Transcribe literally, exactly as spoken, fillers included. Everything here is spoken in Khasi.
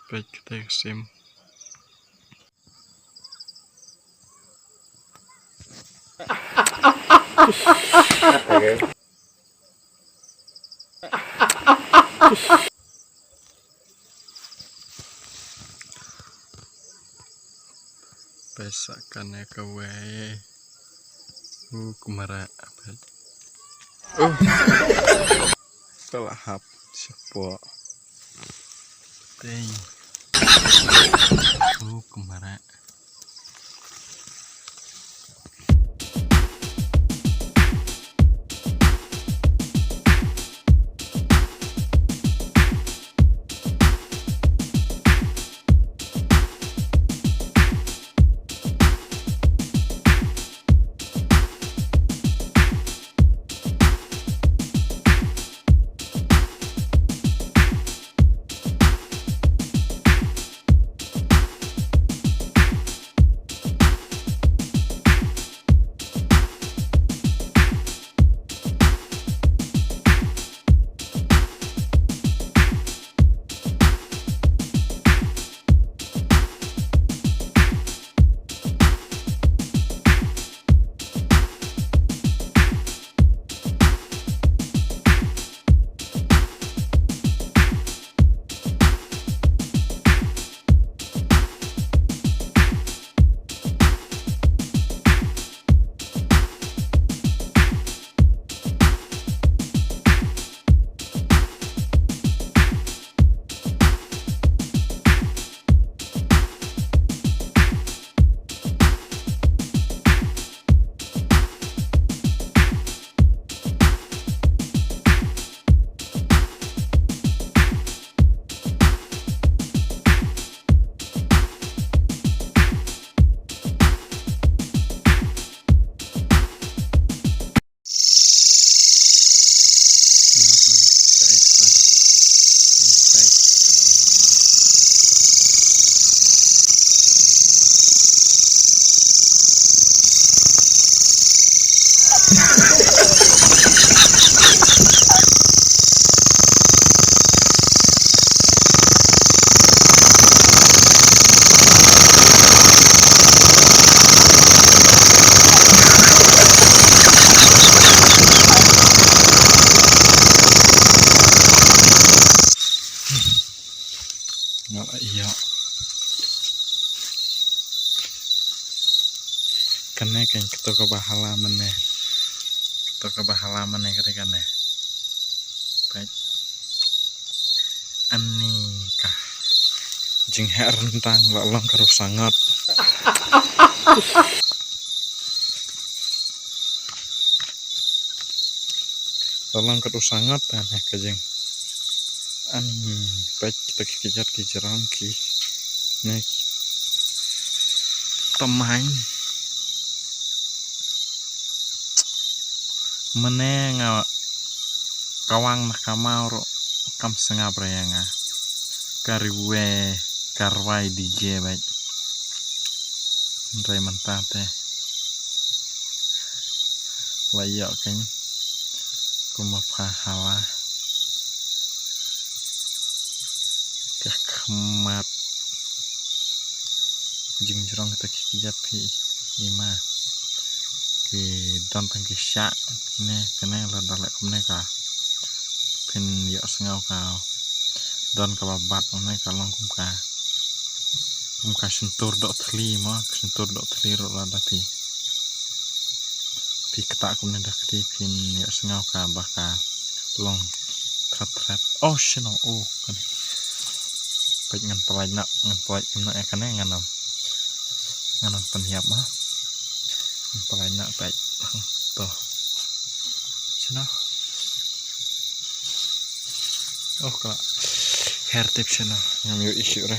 Peit kata ka sim. Peit sa kane kawei. U kumara. Peit. Uh. Ka la hap shapoh. Teng. U kumara. Nga la ïoh. Kane kan kato kaba hala mane. Kato kaba hala mane kane kane. Peit. Ani ka jingheh ryntang la long ka ruh sangot. La long ka ruh sangot ta ne ka jing. Ani peit kita ki kjat ki jrong ki ne ki tymmen. Mane nga kawang na kamau ruh kam sngap re ïa nga. Ka riwe karwai D J bad. Hynrei mynta te la ïoh kein kumba pha hala. Ka khmat jingjrong kata ki kjat phi i ma. Ki don tang ki shah kine kine la da leh kumne ka. Phin ïoh sngew ka don kaba bat kumne ka long kum ka. Kum ka shyntur doh thli mo, shyntur doh thli ruh la da phi. Phi ktah kumne da kti phin ïoh sngew ka ba ka long thret thret. Oh shino oh kane. Peit ngan pynlait na, ngan pynlait kumne eh kane ngan ym. Ngan ym pynïap mo. Palai na peit. To. Shano? Oh, ka her tip shano. Ngam ïohi shuh re.